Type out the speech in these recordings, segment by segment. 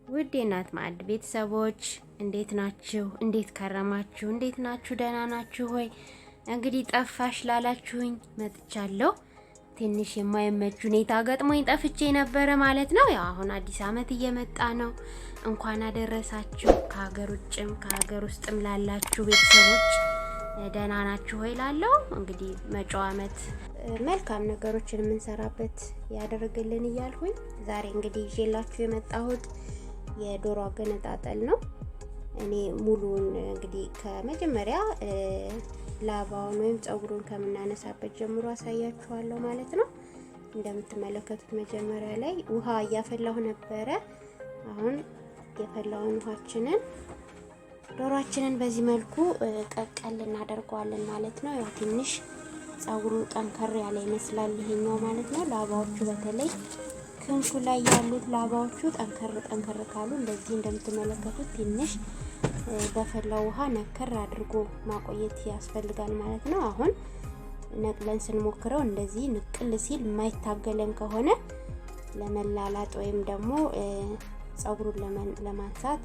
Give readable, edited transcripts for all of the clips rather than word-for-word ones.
ውድ የእናት ማዕድ ቤተሰቦች እንዴት ናችሁ? እንዴት ከረማችሁ? እንዴት ናችሁ? ደህና ናችሁ ወይ? እንግዲህ ጠፋሽ ላላችሁኝ መጥቻለሁ። ትንሽ የማይመች ሁኔታ ገጥሞኝ ጠፍቼ ነበረ ማለት ነው። ያው አሁን አዲስ ዓመት እየመጣ ነው። እንኳን አደረሳችሁ። ከሀገር ውጭም ከሀገር ውስጥም ላላችሁ ቤተሰቦች ደህና ናችሁ ወይ ላለው እንግዲህ መጪው ዓመት መልካም ነገሮችን የምንሰራበት ያደርግልን እያልኩኝ ዛሬ እንግዲህ ይዤላችሁ የመጣሁት የዶሮ አገነጣጠል ነው። እኔ ሙሉውን እንግዲህ ከመጀመሪያ ላባውን ወይም ፀጉሩን ከምናነሳበት ጀምሮ አሳያችኋለሁ ማለት ነው። እንደምትመለከቱት መጀመሪያ ላይ ውሃ እያፈላሁ ነበረ። አሁን የፈላውን ውሃችንን ዶሯችንን በዚህ መልኩ ቀቀል እናደርገዋለን ማለት ነው። ያው ትንሽ ፀጉሩ ጠንከር ያለ ይመስላል ይሄኛው ማለት ነው። ላባዎቹ በተለይ ክንፉ ላይ ያሉት ላባዎቹ ጠንከር ጠንከር ካሉ እንደዚህ እንደምትመለከቱት ትንሽ በፈላው ውሃ ነከር አድርጎ ማቆየት ያስፈልጋል ማለት ነው። አሁን ነቅለን ስንሞክረው እንደዚህ ንቅል ሲል የማይታገለን ከሆነ ለመላላጥ ወይም ደግሞ ፀጉሩን ለማንሳት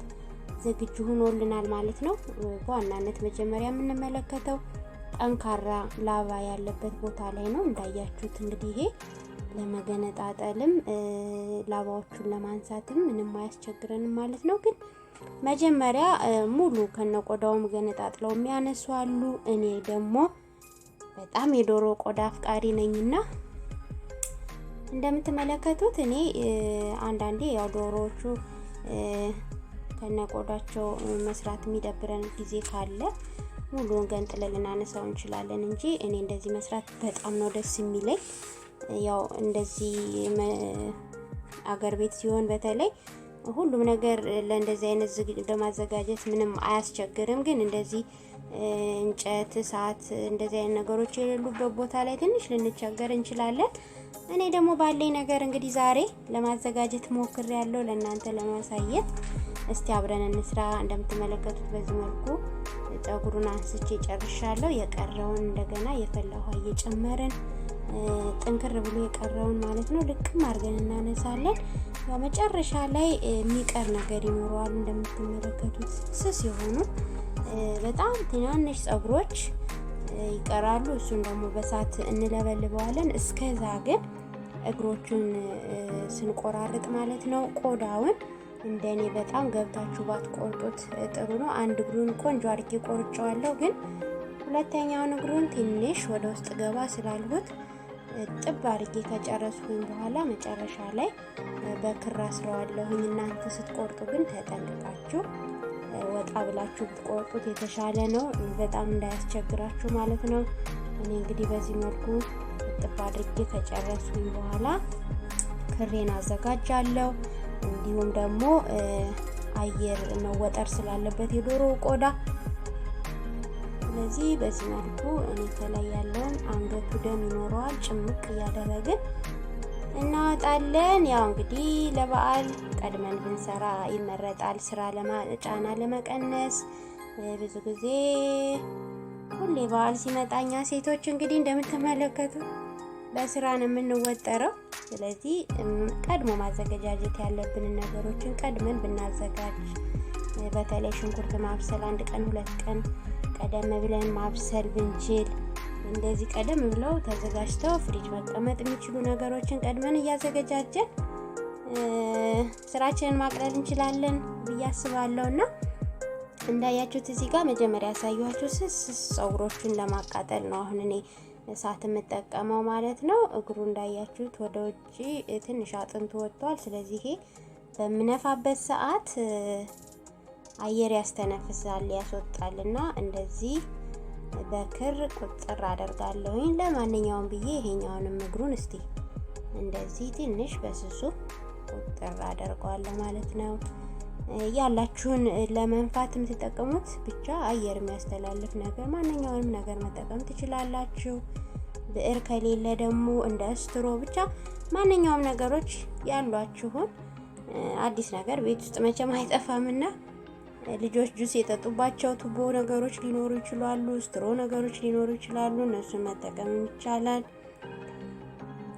ዝግጁ ሆኖልናል ማለት ነው። በዋናነት መጀመሪያ የምንመለከተው ጠንካራ ላባ ያለበት ቦታ ላይ ነው። እንዳያችሁት እንግዲህ ይሄ ለመገነጣጠልም ላባዎቹን ለማንሳትም ምንም አያስቸግረንም ማለት ነው። ግን መጀመሪያ ሙሉ ከነቆዳውም ገነጣጥለው የሚያነሱ አሉ። እኔ ደግሞ በጣም የዶሮ ቆዳ አፍቃሪ ነኝና እንደምትመለከቱት እኔ አንዳንዴ ያው ዶሮዎቹ ከነቆዳቸው መስራት የሚደብረን ጊዜ ካለ ሙሉውን ገንጥለን ልናነሳው እንችላለን እንጂ እኔ እንደዚህ መስራት በጣም ነው ደስ የሚለኝ። ያው እንደዚህ አገር ቤት ሲሆን በተለይ ሁሉም ነገር ለእንደዚህ አይነት ለማዘጋጀት ምንም አያስቸግርም። ግን እንደዚህ እንጨት፣ እሳት እንደዚህ አይነት ነገሮች የሌሉበት ቦታ ላይ ትንሽ ልንቸገር እንችላለን። እኔ ደግሞ ባለኝ ነገር እንግዲህ ዛሬ ለማዘጋጀት ሞክሬያለሁ ለእናንተ ለማሳየት። እስቲ አብረን እንስራ። እንደምትመለከቱት በዚህ መልኩ ፀጉሩን አንስቼ ጨርሻለሁ። የቀረውን እንደገና የፈላ ውሃ እየጨመርን ጥንክር ብሎ የቀረውን ማለት ነው ልቅም አድርገን እናነሳለን። ያው መጨረሻ ላይ የሚቀር ነገር ይኖረዋል። እንደምትመለከቱት ስስ የሆኑ በጣም ትናንሽ ፀጉሮች ይቀራሉ። እሱን ደግሞ በሳት እንለበልበዋለን። እስከዛ ግን እግሮቹን ስንቆራርጥ ማለት ነው ቆዳውን እንደኔ በጣም ገብታችሁ ባትቆርጡት ጥሩ ነው። አንድ እግሩን ቆንጆ አድርጌ ቆርጨዋለሁ፣ ግን ሁለተኛውን እግሩን ትንሽ ወደ ውስጥ ገባ ስላልሁት ጥብ አድርጌ ከጨረስኩኝ በኋላ መጨረሻ ላይ በክር አስረዋለሁኝ። እናንተ ስትቆርጡ ግን ተጠንቅቃችሁ ወጣ ብላችሁ ብትቆርጡት የተሻለ ነው፣ በጣም እንዳያስቸግራችሁ ማለት ነው። እኔ እንግዲህ በዚህ መልኩ ጥብ አድርጌ ከጨረስኩኝ በኋላ ክሬን አዘጋጃለሁ። እንዲሁም ደግሞ አየር መወጠር ስላለበት የዶሮ ቆዳ ስለዚህ በዚህ መልኩ እኔ ከላይ ያለውን አንገቱ ደም ይኖረዋል ጭምቅ እያደረግን እናወጣለን። ያው እንግዲህ ለበዓል ቀድመን ብንሰራ ይመረጣል፣ ስራ ጫና ለመቀነስ። ብዙ ጊዜ ሁሌ በዓል ሲመጣ እኛ ሴቶች እንግዲህ እንደምትመለከቱ በስራ ነው የምንወጠረው። ስለዚህ ቀድሞ ማዘገጃጀት ያለብንን ነገሮችን ቀድመን ብናዘጋጅ፣ በተለይ ሽንኩርት ማብሰል አንድ ቀን ሁለት ቀን ቀደም ብለን ማብሰል ብንችል፣ እንደዚህ ቀደም ብለው ተዘጋጅተው ፍሪጅ መቀመጥ የሚችሉ ነገሮችን ቀድመን እያዘገጃጀን ስራችንን ማቅለል እንችላለን ብዬ አስባለሁ። እና እንዳያችሁት እዚህ ጋር መጀመሪያ ያሳየኋችሁ ስስ ፀጉሮቹን ለማቃጠል ነው አሁን እኔ እሳት የምጠቀመው ማለት ነው። እግሩ እንዳያችሁት ወደ ውጭ ትንሽ አጥንቱ ወጥቷል። ስለዚህ ይሄ በምነፋበት ሰዓት አየር ያስተነፍሳል ያስወጣል፣ እና እንደዚህ በክር ቁጥር አደርጋለሁኝ። ለማንኛውም ብዬ ይሄኛውንም እግሩን እስቲ እንደዚህ ትንሽ በስሱ ቁጥር አደርገዋለሁ ማለት ነው። ያላችሁን ለመንፋት የምትጠቀሙት ብቻ አየር የሚያስተላልፍ ነገር ማንኛውንም ነገር መጠቀም ትችላላችሁ። ብዕር ከሌለ ደግሞ እንደ ስትሮ ብቻ ማንኛውም ነገሮች ያሏችሁን አዲስ ነገር ቤት ውስጥ መቼም አይጠፋምና ልጆች ጁስ የጠጡባቸው ቱቦ ነገሮች ሊኖሩ ይችላሉ፣ straw ነገሮች ሊኖሩ ይችላሉ። እነሱን መጠቀም ይቻላል።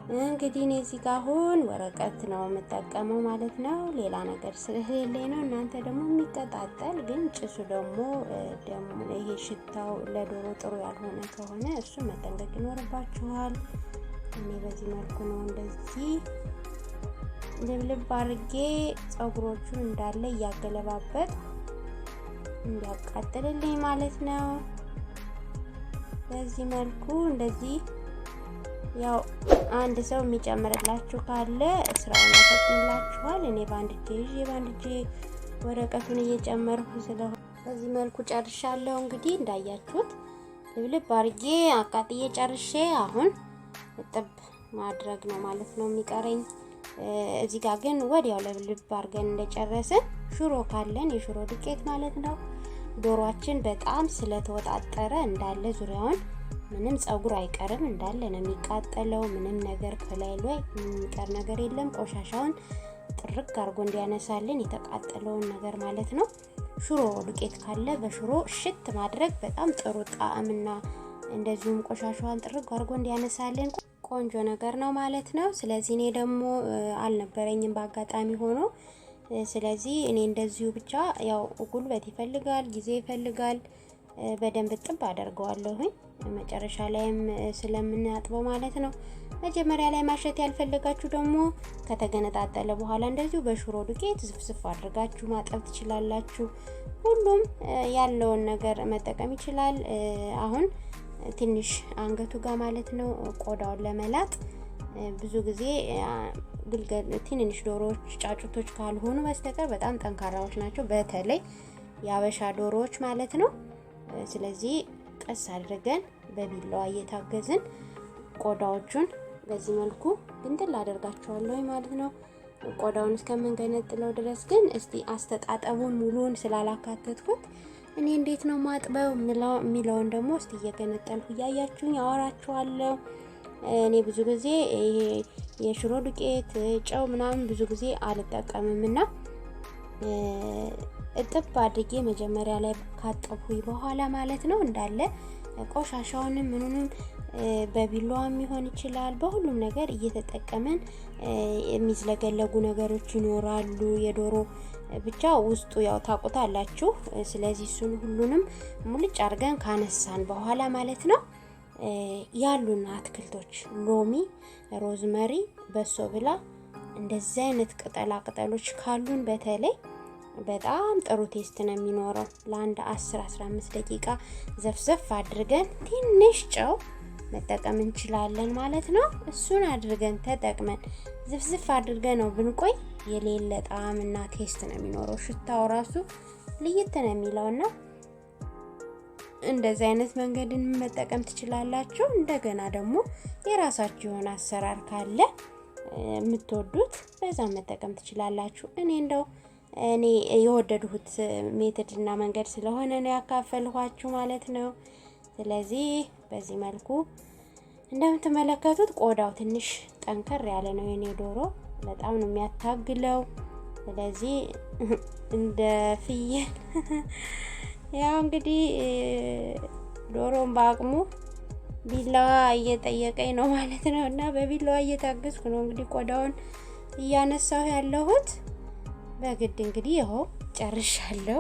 እንግዲህ እኔ እዚህ ጋር አሁን ወረቀት ነው የምጠቀመው ማለት ነው። ሌላ ነገር ስለሌለኝ ነው። እናንተ ደግሞ የሚቀጣጠል ግን ጭሱ ደግሞ ደግሞ ይሄ ሽታው ለዶሮ ጥሩ ያልሆነ ከሆነ እሱ መጠንቀቅ ይኖርባችኋል። እኔ በዚህ መልኩ ነው እንደዚህ ልብልብ አድርጌ ፀጉሮቹን እንዳለ እያገለባበጥ እንዲያቃጥልልኝ ማለት ነው። በዚህ መልኩ እንደዚህ ያው አንድ ሰው የሚጨምርላችሁ ካለ ስራውን ያፈጥንላችኋል። እኔ በአንድ እጄ ይዤ በአንድ እጄ ወረቀቱን እየጨመርኩ ስለሆነ በዚህ መልኩ ጨርሻለሁ። እንግዲህ እንዳያችሁት ልብልብ አድርጌ አቃጥዬ ጨርሼ አሁን እጥብ ማድረግ ነው ማለት ነው የሚቀረኝ። እዚህ ጋር ግን ወዲያው ልብልብ አድርገን እንደጨረስን ሽሮ ካለን የሽሮ ዱቄት ማለት ነው፣ ዶሯችን በጣም ስለተወጣጠረ እንዳለ ዙሪያውን ምንም ፀጉር አይቀርም፣ እንዳለ ነው የሚቃጠለው። ምንም ነገር ከላይ ላይ የሚቀር ነገር የለም። ቆሻሻውን ጥርግ አድርጎ እንዲያነሳልን የተቃጠለውን ነገር ማለት ነው። ሽሮ ዱቄት ካለ በሽሮ እሽት ማድረግ በጣም ጥሩ ጣዕምና እንደዚሁም ቆሻሻዋን ጥርግ አድርጎ እንዲያነሳልን ቆንጆ ነገር ነው ማለት ነው። ስለዚህ እኔ ደግሞ አልነበረኝም በአጋጣሚ ሆኖ። ስለዚህ እኔ እንደዚሁ ብቻ ያው ጉልበት ይፈልጋል፣ ጊዜ ይፈልጋል። በደንብ ጥብ አደርገዋለሁኝ መጨረሻ ላይም ስለምናጥበው ማለት ነው። መጀመሪያ ላይ ማሸት ያልፈለጋችሁ ደግሞ ከተገነጣጠለ በኋላ እንደዚሁ በሽሮ ዱቄት ዝፍዝፍ አድርጋችሁ ማጠብ ትችላላችሁ። ሁሉም ያለውን ነገር መጠቀም ይችላል። አሁን ትንሽ አንገቱ ጋር ማለት ነው ቆዳውን ለመላጥ ብዙ ጊዜ ግልገል ትንንሽ ዶሮዎች ጫጩቶች ካልሆኑ በስተቀር በጣም ጠንካራዎች ናቸው፣ በተለይ የአበሻ ዶሮዎች ማለት ነው። ስለዚህ ቀስ አድርገን በቢላዋ እየታገዝን ቆዳዎቹን በዚህ መልኩ ግንጥል አደርጋቸዋለሁ ማለት ነው። ቆዳውን እስከምንገነጥለው ድረስ ግን እስቲ አስተጣጠቡን ሙሉውን ስላላካተትኩት እኔ እንዴት ነው ማጥበው የሚለውን ደግሞ እስቲ እየገነጠልኩ እያያችሁኝ አወራችኋለሁ። እኔ ብዙ ጊዜ ይሄ የሽሮ ዱቄት ጨው ምናምን ብዙ ጊዜ አልጠቀምም እና እጥብ አድርጌ መጀመሪያ ላይ ካጠብኩኝ በኋላ ማለት ነው እንዳለ ቆሻሻውንም ምኑንም በቢላዋም ሊሆን ይችላል፣ በሁሉም ነገር እየተጠቀምን የሚዝለገለጉ ነገሮች ይኖራሉ። የዶሮ ብቻ ውስጡ ያው ታውቁታላችሁ። ስለዚህ እሱን ሁሉንም ሙልጭ አድርገን ካነሳን በኋላ ማለት ነው ያሉን አትክልቶች ሎሚ፣ ሮዝመሪ፣ በሶ ብላ እንደዚህ አይነት ቅጠላ ቅጠሎች ካሉን በተለይ በጣም ጥሩ taste ነው የሚኖረው። ለአንድ 10 15 ደቂቃ ዘፍዘፍ አድርገን ትንሽ ጨው መጠቀም እንችላለን ማለት ነው። እሱን አድርገን ተጠቅመን ዝፍዝፍ አድርገን ነው ብንቆይ የሌለ ጣዕምና taste ነው የሚኖረው። ሽታው ራሱ ልይት ነው የሚለውና እንደዚህ አይነት መንገድን መጠቀም ትችላላችሁ። እንደገና ደግሞ የራሳችሁ የሆነ አሰራር ካለ የምትወዱት በዛ መጠቀም ትችላላችሁ። እኔ እንደው እኔ የወደድሁት method እና መንገድ ስለሆነ ነው ያካፈልኋችሁ ማለት ነው። ስለዚህ በዚህ መልኩ እንደምትመለከቱት ቆዳው ትንሽ ጠንከር ያለ ነው። የኔ ዶሮ በጣም ነው የሚያታግለው። ስለዚህ እንደ ፍየል ያው እንግዲህ ዶሮን በአቅሙ ቢላዋ እየጠየቀኝ ነው ማለት ነው። እና በቢላዋ እየታገዝኩ ነው እንግዲህ ቆዳውን እያነሳሁ ያለሁት በግድ እንግዲህ ይኸው ጨርሻለሁ።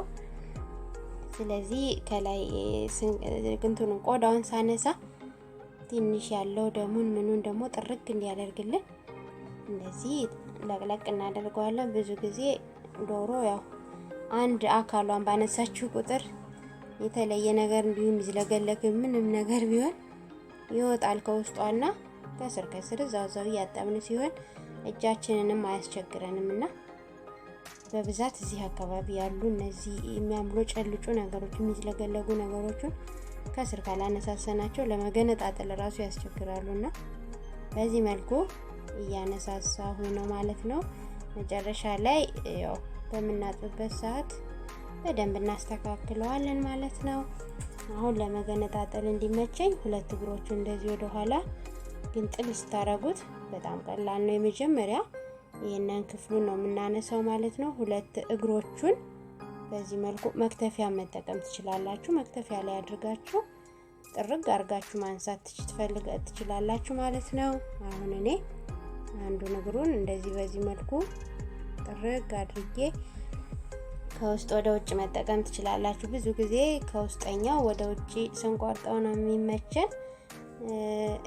ስለዚህ ከላይ እንትኑን ቆዳውን ሳነሳ ትንሽ ያለው ደሙን ምኑን ደግሞ ጥርግ እንዲያደርግልን እንደዚህ ለቅለቅ እናደርገዋለን። ብዙ ጊዜ ዶሮ ያው አንድ አካሏን ባነሳችሁ ቁጥር የተለየ ነገር እንዲሁም ይዝለገለግ ምንም ነገር ቢሆን ይወጣል ከውስጧና ከስር ከስር እዛው እዛው እያጠብን ሲሆን እጃችንንም አያስቸግረንም እና በብዛት እዚህ አካባቢ ያሉ እነዚህ የሚያምሎጨልጩ ነገሮች የሚዝለገለጉ ነገሮችን ከስር ካላነሳሰናቸው ለመገነጣጠል ራሱ ያስቸግራሉና በዚህ መልኩ እያነሳሳሁ ነው ማለት ነው። መጨረሻ ላይ ያው በምናጥብበት ሰዓት በደንብ እናስተካክለዋለን ማለት ነው። አሁን ለመገነጣጠል እንዲመቸኝ ሁለት እግሮቹ እንደዚህ ወደ ኋላ ግንጥል ስታረጉት በጣም ቀላል ነው። የመጀመሪያ ይህንን ክፍሉን ነው የምናነሳው ማለት ነው። ሁለት እግሮቹን በዚህ መልኩ መክተፊያ መጠቀም ትችላላችሁ። መክተፊያ ላይ አድርጋችሁ ጥርግ አድርጋችሁ ማንሳት ትችላላችሁ ማለት ነው። አሁን እኔ አንዱን እግሩን እንደዚህ በዚህ መልኩ ጥርግ አድርጌ ከውስጥ ወደ ውጭ መጠቀም ትችላላችሁ። ብዙ ጊዜ ከውስጠኛው ወደ ውጭ ስንቆርጠው ነው የሚመቸን።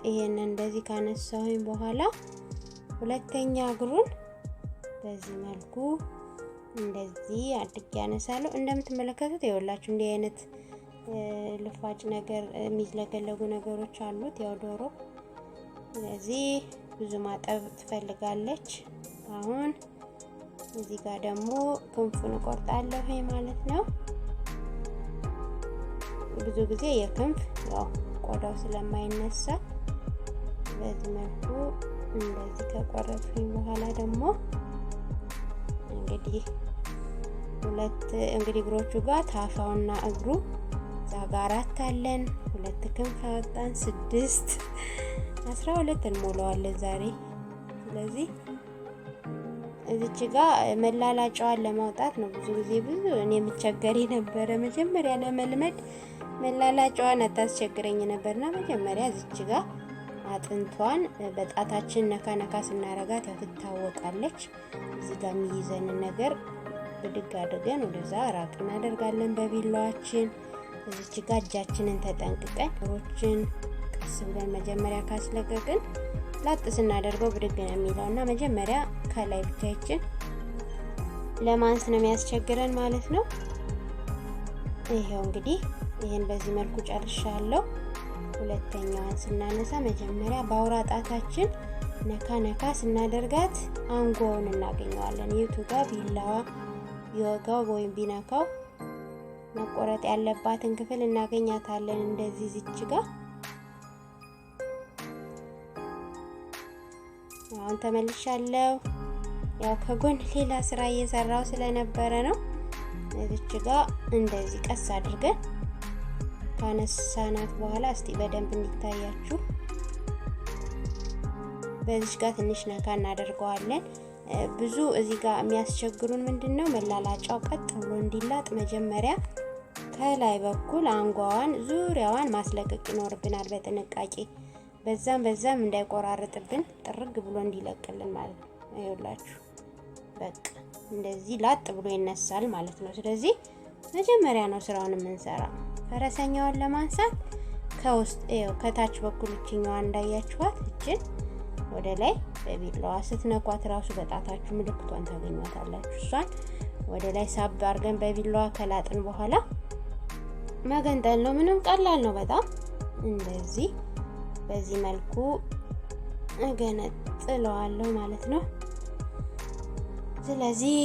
ይሄንን እንደዚህ ካነሳሁኝ በኋላ ሁለተኛ እግሩን በዚህ መልኩ እንደዚህ አድርጌ ያነሳለሁ። እንደምትመለከቱት ይኸውላችሁ እንዲህ አይነት ልፋጭ ነገር የሚዝለገለጉ ነገሮች አሉት ያው ዶሮ። ስለዚህ ብዙ ማጠብ ትፈልጋለች። አሁን እዚህ ጋር ደግሞ ክንፉን እቆርጣለሁ ማለት ነው። ብዙ ጊዜ የክንፍ ያው ቆዳው ስለማይነሳ በዚህ መልኩ እንደዚህ ከቆረጥኩኝ በኋላ ደግሞ እንግዲህ ሁለት እንግዲህ እግሮቹ ጋር ታፋውና እግሩ እዛ ጋር 4 አለን። 2 ክንፍ አወጣን፣ 6 12 እንሞላዋለን ዛሬ። ስለዚህ እዚች ጋር መላላጫዋን ለማውጣት ነው። ብዙ ጊዜ ብዙ እኔ የምቸገር ነበረ መጀመሪያ ለመልመድ መላላጫዋን አታስቸግረኝ ነበርና መጀመሪያ እዚች ጋር አጥንቷን በጣታችን ነካ ነካ ስናረጋት ያው ትታወቃለች። እዚህ ጋር የሚይዘንን ነገር ብድግ አድርገን ወደዛ ራቅ እናደርጋለን በቢላዋችን። እዚች ጋር እጃችንን ተጠንቅቀን ሮችን ቀስ ብለን መጀመሪያ ካስለቀቅን ላጥ ስናደርገው ብድግ ነው የሚለውና መጀመሪያ ከላይ ብቻችን ለማንስ ነው የሚያስቸግረን ማለት ነው። ይሄው እንግዲህ ይሄን በዚህ መልኩ ጨርሻለሁ። ሁለተኛዋን ስናነሳ መጀመሪያ በአውራ ጣታችን ነካ ነካ ስናደርጋት አንጓውን እናገኘዋለን። የቱ ጋር ቢላዋ ቢወጋው ወይም ቢነካው መቆረጥ ያለባትን ክፍል እናገኛታለን። እንደዚህ ዝች ጋር አሁን ተመልሻለሁ። ያው ከጎን ሌላ ስራ እየሰራው ስለነበረ ነው። እዚች ጋር እንደዚህ ቀስ አድርገን ካነሳናት በኋላ እስቲ በደንብ እንዲታያችሁ በዚች ጋር ትንሽ ነካ እናደርገዋለን። ብዙ እዚህ ጋር የሚያስቸግሩን ምንድነው መላላጫው ቀጥ ብሎ እንዲላጥ መጀመሪያ ከላይ በኩል አንጓዋን ዙሪያዋን ማስለቀቅ ይኖርብናል በጥንቃቄ። በዛም በዛም እንዳይቆራርጥብን ጥርግ ብሎ እንዲለቅልን ማለት ነው። ይኸውላችሁ በቃ እንደዚህ ላጥ ብሎ ይነሳል ማለት ነው። ስለዚህ መጀመሪያ ነው ስራውን የምንሰራ። ፈረሰኛዋን ለማንሳት ከውስጥ ይኸው ከታች በኩል እቺኛዋን እንዳያችኋት እችን ወደ ላይ በቢላዋ ስትነኳት ራሱ በጣታችሁ ምልክቷን ታገኟታላችሁ። እሷን ወደ ላይ ሳብ አድርገን በቢላዋ ከላጥን በኋላ መገንጠል ነው። ምንም ቀላል ነው በጣም። እንደዚህ በዚህ መልኩ እገነጥለዋለሁ ማለት ነው። ስለዚህ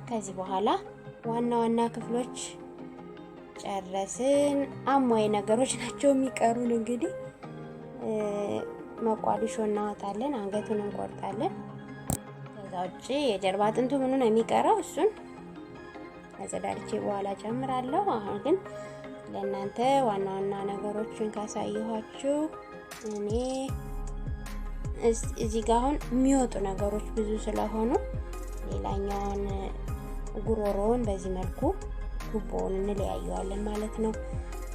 ከዚህ በኋላ ዋና ዋና ክፍሎች ጨረስን። አሟይ ነገሮች ናቸው የሚቀሩን። እንግዲህ መቋዲሾ እናወጣለን፣ አንገቱን እንቆርጣለን። ከዛ ውጪ የጀርባ አጥንቱ ምኑ ነው የሚቀረው፣ እሱን አጸዳድቼ በኋላ ጨምራለሁ። አሁን ግን ለእናንተ ዋና ዋና ነገሮችን ካሳየኋችሁ እኔ እዚህ ጋር አሁን የሚወጡ ነገሮች ብዙ ስለሆኑ ሌላኛውን ጉሮሮውን በዚህ መልኩ ጉቦውን እንለያየዋለን ማለት ነው።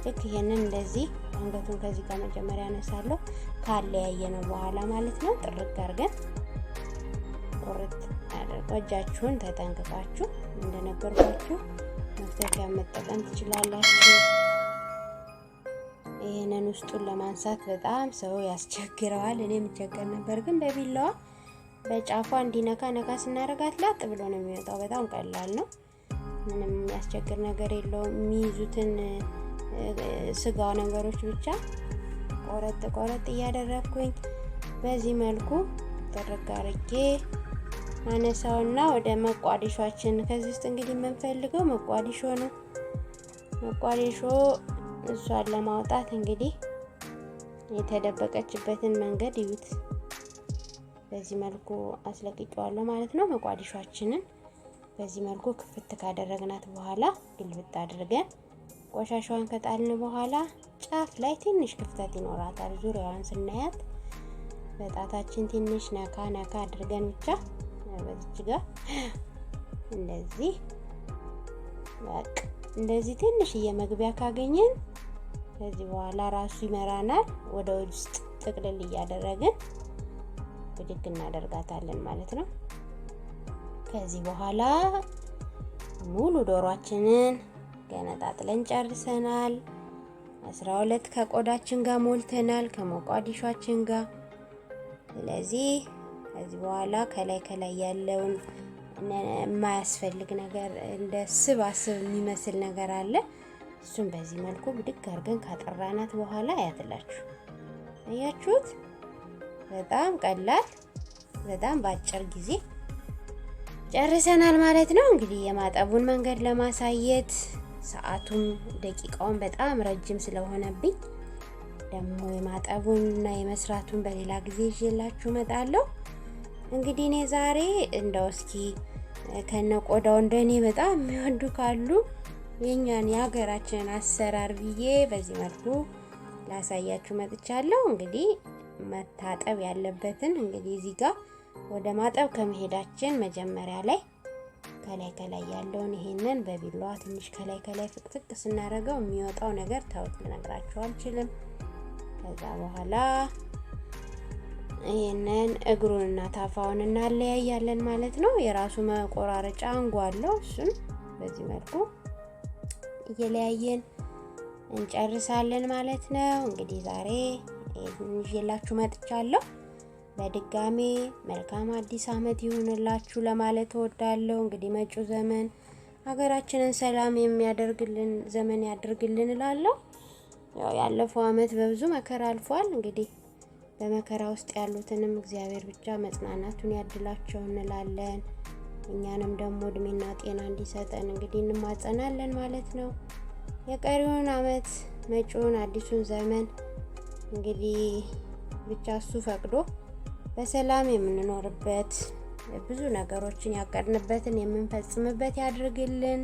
ልክ ይሄንን እንደዚህ አንገቱን ከዚህ ጋር መጀመሪያ አነሳለሁ ካለያየ ነው በኋላ ማለት ነው። ጥርግ አድርገን ቁርጥ አድርገው እጃችሁን ተጠንቅቃችሁ እንደነገርኳችሁ መክተፊያ መጠቀም ትችላላችሁ። ይሄንን ውስጡን ለማንሳት በጣም ሰው ያስቸግረዋል። እኔም እቸገር ነበር፣ ግን በቢላዋ በጫፏ እንዲነካ ነካ ስናደርጋት ላጥ ብሎ ነው የሚወጣው። በጣም ቀላል ነው። ምንም የሚያስቸግር ነገር የለውም። የሚይዙትን ስጋ ነገሮች ብቻ ቆረጥ ቆረጥ እያደረኩኝ በዚህ መልኩ ጥርግ አድርጌ አነሳውና ወደ መቋዲሾአችን። ከዚህ ውስጥ እንግዲህ የምንፈልገው መቋዲሾ ነው። መቋዲሾ እሷን ለማውጣት እንግዲህ የተደበቀችበትን መንገድ እዩት። በዚህ መልኩ አስለቅቄዋለሁ ማለት ነው። መቋዲሾአችንን በዚህ መልኩ ክፍት ካደረግናት በኋላ ግልብጥ አድርገን ቆሻሻዋን ከጣልን በኋላ ጫፍ ላይ ትንሽ ክፍተት ይኖራታል። ዙሪያዋን ስናያት በጣታችን ትንሽ ነካ ነካ አድርገን ብቻ በዚች ጋር እንደዚህ በቃ እንደዚህ ትንሽ የመግቢያ ካገኘን ከዚህ በኋላ ራሱ ይመራናል። ወደ ውስጥ ጥቅልል እያደረግን ብድግ እናደርጋታለን ማለት ነው። ከዚህ በኋላ ሙሉ ዶሯችንን ገነጣጥለን ጨርሰናል። 12 ከቆዳችን ጋር ሞልተናል፣ ከሞቃዲሿችን ጋር። ስለዚህ ከዚህ በኋላ ከላይ ከላይ ያለውን የማያስፈልግ ነገር እንደ ስባስብ የሚመስል ነገር አለ። እሱን በዚህ መልኩ ብድግ አድርገን ካጠራናት በኋላ ያትላችሁ፣ አያችሁት? በጣም ቀላል፣ በጣም በአጭር ጊዜ ጨርሰናል ማለት ነው። እንግዲህ የማጠቡን መንገድ ለማሳየት ሰዓቱም ደቂቃውን በጣም ረጅም ስለሆነብኝ ደግሞ የማጠቡን እና የመስራቱን በሌላ ጊዜ ይዤላችሁ እመጣለሁ። እንግዲህ እኔ ዛሬ እንደው እስኪ ከነ ቆዳው እንደኔ በጣም የሚወዱ ካሉ የኛን የሀገራችንን አሰራር ብዬ በዚህ መልኩ ላሳያችሁ መጥቻለሁ። እንግዲህ መታጠብ ያለበትን እንግዲህ እዚህ ጋር ወደ ማጠብ ከመሄዳችን መጀመሪያ ላይ ከላይ ከላይ ያለውን ይሄንን በቢላዋ ትንሽ ከላይ ከላይ ፍቅፍቅ ስናደርገው የሚወጣው ነገር ታውት ልነግራችሁ አልችልም። ከዛ በኋላ ይሄንን እግሩንና ታፋውን እናለያያለን ማለት ነው። የራሱ መቆራረጫ አንጓ አለው። እሱን በዚህ መልኩ እየለያየን እንጨርሳለን ማለት ነው። እንግዲህ ዛሬ ይዤላችሁ መጥቻለሁ። በድጋሜ መልካም አዲስ ዓመት ይሁንላችሁ ለማለት እወዳለሁ። እንግዲህ መጪው ዘመን ሀገራችንን ሰላም የሚያደርግልን ዘመን ያደርግልን እላለሁ። ያው ያለፈው ዓመት በብዙ መከራ አልፏል። እንግዲህ በመከራ ውስጥ ያሉትንም እግዚአብሔር ብቻ መጽናናቱን ያድላቸው እንላለን። እኛንም ደግሞ እድሜና ጤና እንዲሰጠን እንግዲህ እንማጸናለን ማለት ነው። የቀሪውን ዓመት መጪውን አዲሱን ዘመን እንግዲህ ብቻ እሱ ፈቅዶ በሰላም የምንኖርበት፣ ብዙ ነገሮችን ያቀድንበትን የምንፈጽምበት ያድርግልን።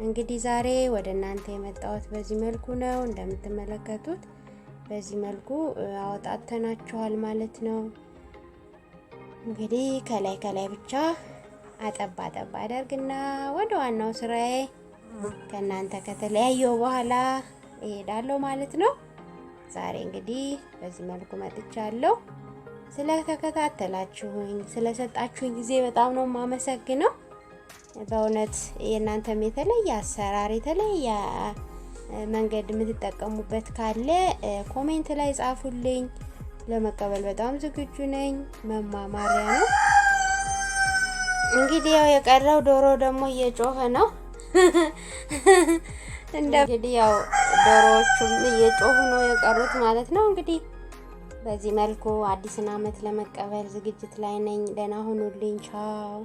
እንግዲህ ዛሬ ወደ እናንተ የመጣሁት በዚህ መልኩ ነው። እንደምትመለከቱት በዚህ መልኩ አወጣተናቸዋል ማለት ነው። እንግዲህ ከላይ ከላይ ብቻ አጠባ አጠባ አደርግና ወደ ዋናው ስራዬ ከእናንተ ከተለያየው በኋላ እሄዳለሁ ማለት ነው። ዛሬ እንግዲህ በዚህ መልኩ መጥቻለሁ። ስለተከታተላችሁኝ፣ ስለሰጣችሁኝ ጊዜ በጣም ነው የማመሰግነው። በእውነት የእናንተም የተለየ አሰራር፣ የተለየ መንገድ የምትጠቀሙበት ካለ comment ላይ ጻፉልኝ። ለመቀበል በጣም ዝግጁ ነኝ። መማማሪያ ነው። እንግዲህ ያው የቀረው ዶሮ ደግሞ እየጮኸ ነው። እንደ እንግዲህ ያው ዶሮዎቹም እየጮሁ ነው የቀሩት ማለት ነው። እንግዲህ በዚህ መልኩ አዲስን ዓመት ለመቀበል ዝግጅት ላይ ነኝ። ደህና ሁኑልኝ። ቻው።